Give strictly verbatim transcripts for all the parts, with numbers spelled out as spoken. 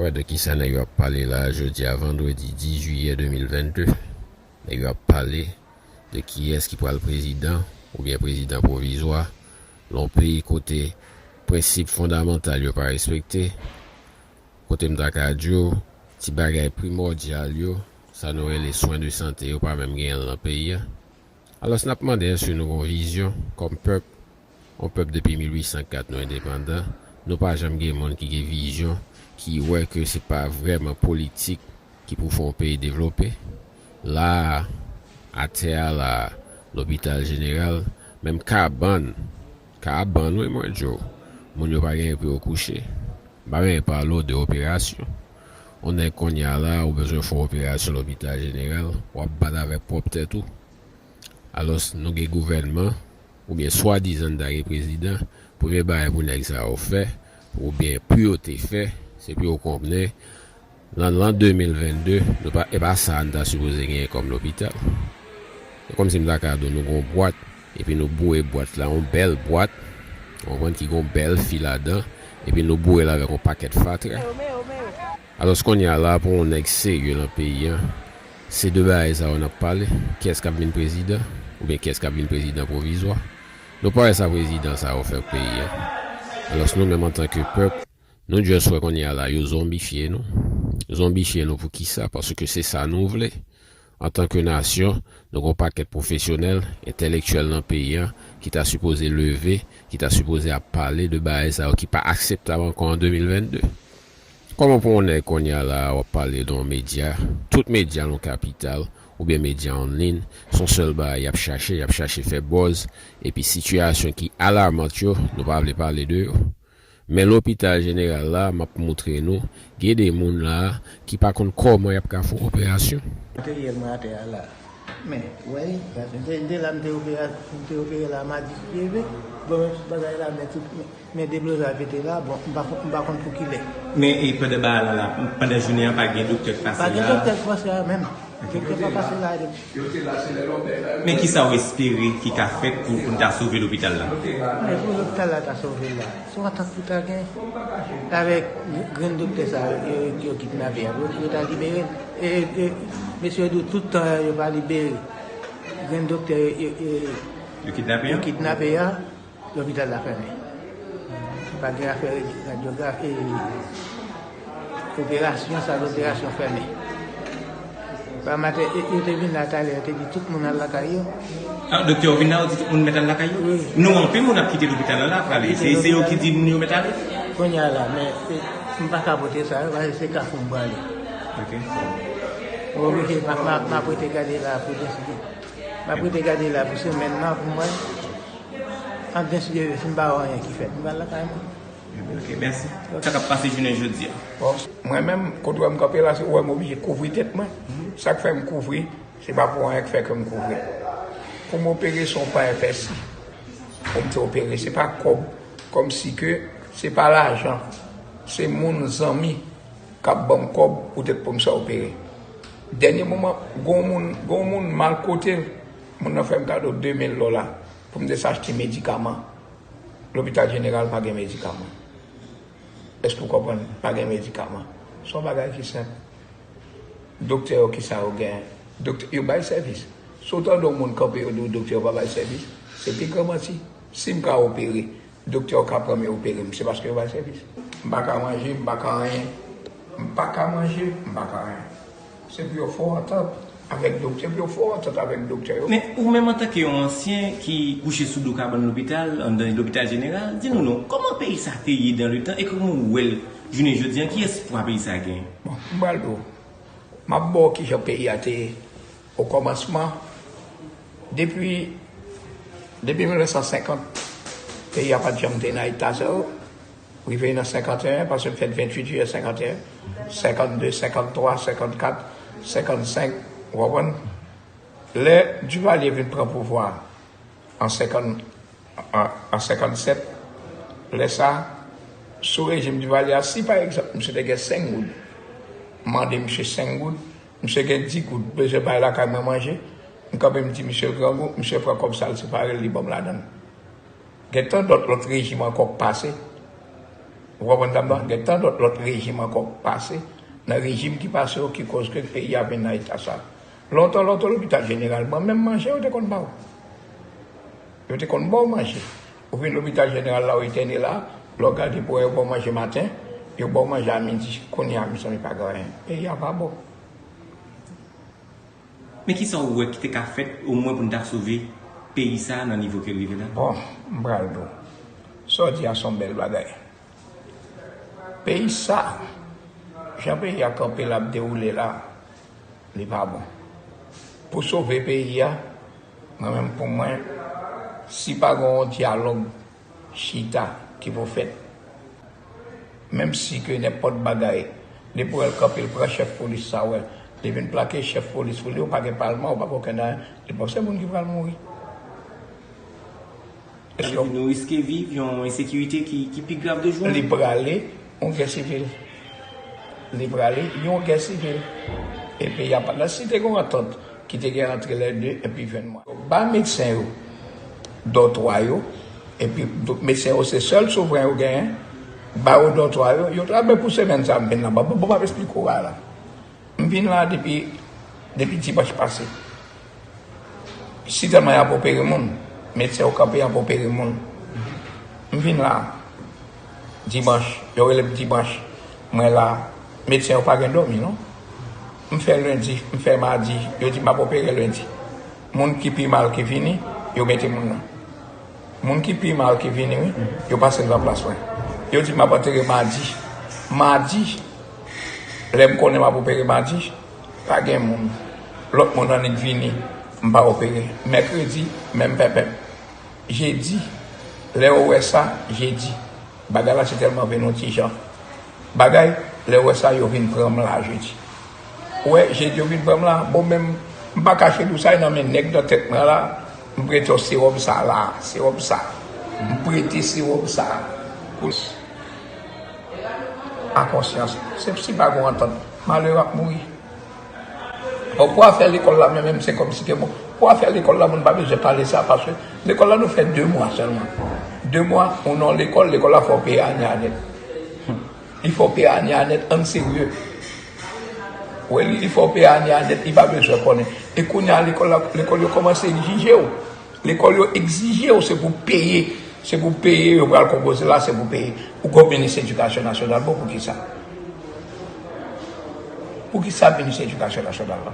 De kisa nèg yo ap pale la a jodi a vandredi dis jiyè de mil vennde? Nèg yo ap pale de kiyès ki pral prezidan oubyen prezidan pwovizwa nan yon peyi kote prensip fondamantal yo pa respekte, kote m ta ka di w ti bagay primòdyal yo, sa nou rele swen de sante yo, pa menm genyen l nan peyi a. Alòs n ap mande èske nou gen yon vizyon kòm pèp, yon pèp depi mil uit san kat nou endepandan, nou pa janm gen moun ki gen vizyon, ki wè ke se pa vrèman politik ki pou fè yon peyi devlope. La a, atè a la a, lopital jeneral, menm kabann, kabann wi mwen di w, moun yo pa genyen pou yo kouche. M pa menm pale w de operasyon. Yon nèg kounye a la, ou bezwen fè yon operasyon lopital jeneral, w ap bat avèk pwòp tèt ou. Alòs, nou gen gouvènman, oubyen swadizan n ta gen prezidan, premye bagay pou nèg sa yo fè, oubyen pou yo te fè, se pou yo konnen, nan lan de mil vennde, nou pa, e pa sa n ta sipoze genyen kòm lopital. Se kòmsi m ta ka di w nou gen yon bwat, epi nou boure bwat la, yon bèl bwat, ou konprann, ki gen yon bèl fi ladan, epi nou boure l avèk yon pakèt fatra. Alòs, kounye a la, pou yon nèg serye nan peyi a, se de bagay sa yo n ap pale, kiyès k ap vin prezidan, oubyen kiyès k ap vin prezidan pwovizwa. Nou pa wè sa prezidan sa yo fè pou peyi a. Alòs, nou menm antanke pèp, nou just wè kounye a la, yo zonbifye nou. Zonbifye nou pou kisa? Paske se sa nou vle. Antanke nasyon, nou gen yon pakèt pwofesyonèl, entèlektyèl nan peyi a ki ta sipoze leve, ki ta sipoze ap pale de bagay sa yo ki pa akseptab ankò an de mil vennde. Kòman pou yon nèg kounye a la a w ap pale de yon medya, tout medya nan kapital, oubyen medya an liy, se yon sèl bagay y ap chache, y ap chache fè buzz, epi sitiyasyon ki alarmant yo, nou pa vle pale de yo. Men lopital jeneral la, m ap moutre nou, gen de moun la a ki pa konn kòman y ap ka fè yon operasyon. Materyèl mwen atè a la. Men, w wè li, m te, m te la, m te opere, m te opere la madi ki rive. Bon, men tout bagay la, men tout, men, men deblozay pete la, bon, m pa, m pa konn pou kilè. Men, e pandan bagay la, la, pandan jounen an, pa gen doktè k pase la? Pa gen doktè k pase la menm. Doktè pa pase la depi. Men kisa w espere ki ka fèt pou, pou n ta sove lopital la? Men pou lopital la ta sove la. Se yon antant pou ta gen avèk grenn doktè sa yo, yo, yo kidnape a, pou yo ta libere l. E, e, mesye yo di w tout tan yo pa libere grenn doktè yo, yo, yo, yo kidnape a. Lopital la fèmen. Pa gen afè radyografi, operasyon, sal operasyon fèmen. Ba maten, e, yo te vin la talè, yo te di tout moun al lakay yo. Ah, doktè, yo vin la, yo di tout moun mèt al lakay yo? Wi. Nou, anpil moun ap kite lopital la, la, prale. Se, se yo ki di moun yo mèt ale? Kounye a la, men, e, m pa ka pote sa, yo, paske se Kafou m prale. Ok. M oblije, m a, m a, m ap rete gade la pou deside. M ap rete gade la pou semèn nan pou m wè. An densite, si m pa wè anyen ki fèt, m pral lakay mwen. Ok, mèsi. Sa k ap pase jounen jodi a? Bon, mwen menm, kote w wè m kanpe la, se ou wè m oblije kouvri tèt mwen. Sa k fè m kouvri, se pa pou anyen k fè ke m kouvri. Pou m opere, se yon pa F S I. Pou m te opere, se pa kòb, kòmsi ke se pa lajan. Se moun, zanmi, k ap ban m kòb poutèt pou m sa opere. Dènye moman, gon moun, gon moun mal kote l, moun nan fè m kado de mil dola pou m te sa achte medikaman. Lopital jeneral pa gen medikaman. Èske w konprann? Pa gen medikaman. Se yon bagay ki senp. Doktè yo, kisa yo gen? Doktè yo bay sèvis. Si w tande yon moun kanpe, yo di w doktè yo pa bay sèvis, se pi gran manti. Si m ka opere, doktè yo ka pran m, yo opere m, se paske yo bay sèvis. M pa ka manje, m pa ka anyen. M pa ka manje, m pa ka anyen. Se pou yo fè yon antant avèk doktè, pou yo fè yon antant avèk doktè yo. Men ou menm antanke yon ansyen ki kouche sou do kabann lopital, anndan lopital jeneral, di nou non, kòman peyi sa te ye dan le tan e kòman ou wè l jounen jodi an, ki espwa peyi sa genyen? Bon, m pral di w, m ap ba w kijan peyi a te ye. O kòmansman, depi, depi mil nèf san senkant, peyi a pa t janm te nan eta sa yo. Rive nan senkanteyen, paske m fèt venntuit jiyè senkanteyen, senkannde, senkanntwa, senkannkat, senkannsenk, ou konprann? Lè Duvalier vin pran pouvwa a an senkann, an, an senkannsèt, lè sa a, sou rejim Duvalier a, si pa egzanp, misye te gen senk goud, m mande misye senk goud, misye gen dis goud, bezwen bay lakay mwen manje, m kanpe m di misye grangou, misye pran kòb sa l separe l, li ban m ladan l. Gen tan dòt lòt rejim ankò k pase. Ou konprann sa m di w? Gen tan lòt, lòt rejim ankò pase, nan rejim ki pase yo ki koz ke peyi a vin nan eta sa. Lontan, lontan, lopital jeneral, bon, menm manje yo te konn ba w. Yo te konn ba w manje. Ou vin lopital jeneral la, ou etène la, lè w gade pou wè yo ba w manje maten, yo ba w manje a midi, kounye a, mezanmi, pa gen anyen. Peyi a pa bon. Men kisa w wè ki te ka fèt omwen pou n ta sove peyi sa a nan nivo ke l rive la? Bon, m pral di w. Sa w di a se yon bèl bagay. Peyi sa, jan peyi a kanpe l ap dewoule la, li pa bon. Pou sove peyi a, mwen menm pou mwen, si pa gen yon dyalòg chita ki pou fèt, menm si ke nenpòt bagay, li pou wè l kanpe, l pran chèf polis sa, wè, li vin plake chèf polis pou li, ou pa gen palman, ou pa gen okenn anyen, li panse moun ki pral mouri. Sa vle di nou riske viv yon ensekirite ki, ki pi grav de jou an jou. Li prale yon gè sivil. Li prale yon gè sivil. Epi y a pa nan si te gen yon antant ki te gen ant lè de epi jwenn mwa. Ba medsen yo dòtwa yo, epi do- medsen yo se sèl souvren yo genyen, ba yo dòtwa yo, yo travay pou semèn sa m vin nan, bon, bon, m ap esplike w la. M vin la depi, depi dimanch pase. Si tèlman y ap opere moun, medsen yo kanpe y ap opere moun. M vin la dimanch, yo rele m dimanch, mwen la, medsen yo pa gen dòmi non. M fè lendi, m fè madi, yo di m ap opere lendi. Moun ki pi mal ki vini, yo mete moun nan. Moun ki pi mal ki vini, wi, yo pase l nan plas mwen. Yo di m ap antere madi. Madi, lè m konnen m ap opere madi, pa gen moun. Lòt moun annik vini, m pa opere. Mèkredi, menm pèpèp. Jedi, lè yo wè sa, jedi. Bagay la se tèlman vin yon ti jan. Bagay, lè w wè sa, yo vin pran m la jedi. Ou wè, jedi yo vin pran m la, bon, menm, m pa kache di w sa, e nan men nèg nan tèt mwen la, m prete w sewòm sa la, sewòm sa. M prete sewòm sa. Pou a konsyans, se si pa gon antant, malere ap mouri. Bon, pou afè lekòl la, men menm se kòmsi ke bon. Pou afè lekòl la, moun pa bezwen pale sa, paske lekòl la, nou fè de mwa sèlman. De mwa, ou nan lekòl, lekòl la fè w peye ane a nèt. Li fè w peye ane a nèt, ann serye. Wè, li, li fè w peye ane a nèt, li pa bezwen konnen. E kounye a, lekòl la, lekòl yo kòmanse egzije w. Lekòl yo egzije w, se pou peye. Se pou peye, yo pral konpoze la, se pou peye. Ou gon minis edikasyon nasyonal, bon, poukisa? Poukisa minis edikasyon nasyonal la?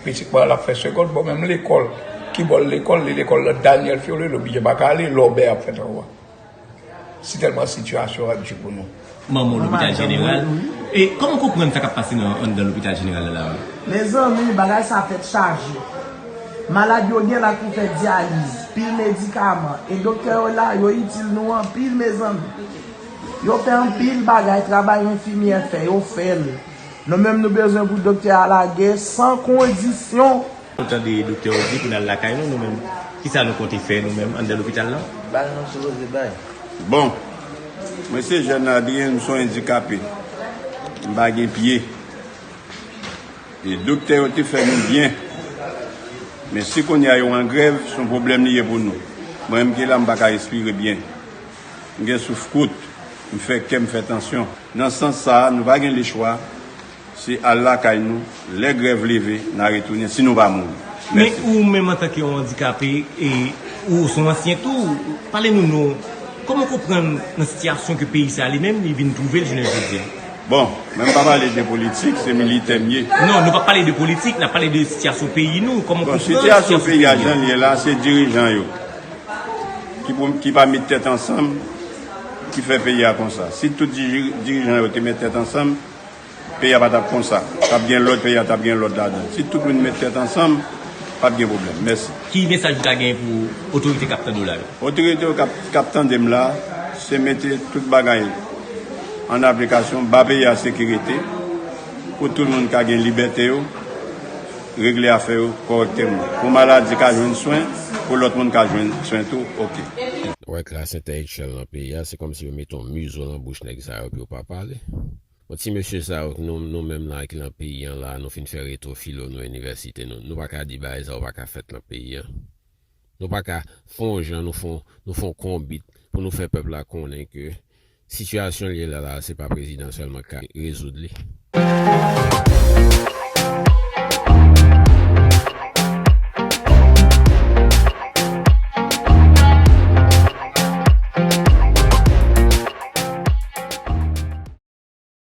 Pitit mwen al ap fè segond, bon, menm lekòl, ki bò l lekòl, li lekòl nan Daniel Fiorello, li oblije pa ka ale, Lòbè ap fè travay. Si tèlman sitiyasyon an di pou nou. Manman w lopital jeneral. E kòman w konprann sa k ap pase nan, anndan lopital jeneral la la a? Mezanmi, bagay sa tèt chaje. Malad yo gen la pou fè dyaliz, pil medikaman. E doktè yo la, yo itil nou anpil, mezanmi. Yo fè anpil bagay, travay enfimyè fè, yo fè l. Nou menm nou bezwen pou doktè a lage san kondisyon. Nou tande doktè yo di pou n al lakay nou, nou menm. Kisa nou konte fè nou menm anndan lopital la? Bal nou sipoze bay. Bon, mwen se jèn Adrien, m se yon andikape. M pa gen pye. E doktè yo te fè nou byen. Men si kounye a yo an grèv, se yon pwoblèm li ye pou nou. Mwen menm ki la, m pa ka respire byen. M gen souf kout, m fè kè, m fè tansyon. Nan sans sa a, nou pa gen lechwa, se al lakay nou, lè grèv leve, n a retounen, si nou pa mouri. Men mèsi. Ou menm antanke yon andikape, e ou se yon ansyen tou, pale nou non, kòman w konprann nan sitiyasyon ke peyi sa a li menm, li vin twouve l jounen jodi a? Bon, mwen m pa pale de politik, se militè m ye. Non, nou p ap pale de politik, n ap pale de sitiyasyon peyi nou, kòman w konprann sitiyasyon peyi a? Bon, sitiyasyon peyi a jan l ye la, se dirijan yo ki pou, ki pa met tèt ansanm, ki fè peyi a konsa. Si tout diri-, dirijan yo te met tèt ansanm, peyi a pa t ap konsa. T ap gen lòd, peyi a t ap gen lòd ladan. Si tout moun met tèt ansanm, p ap gen pwoblèm. Mèsi. Ki mesaj ou ta gen pou otorite k ap tande w la yo? Otorite yo k ap, k ap tande m la, se mete tout bagay an aplikasyon, ba peyi a sekirite, pou tout moun ka gen libète yo, regle afè yo kòrèkteman. Pou maladi ka jwenn swen, pou lòt moun ka jwenn swen tou, oke. Ou wè klas entèlektyèl nan peyi a, se kòmsi yo mete yon mizo nan bouch nèg sa yo pou yo pa pale. Bon, ti mesye sa yo, nou, nou menm la ki nan peyi an la, nou fin fè reto filo nou inivèsite nou. Nou pa ka di bagay sa yo pa ka fèt nan peyi an. Nou pa ka fè yon jan, nou fè yon, nou fè yon konbit, pou nou fè pèp la konnen ke sitiyasyon l ye la la, se pa prezidan sèlman k ka rezoud li.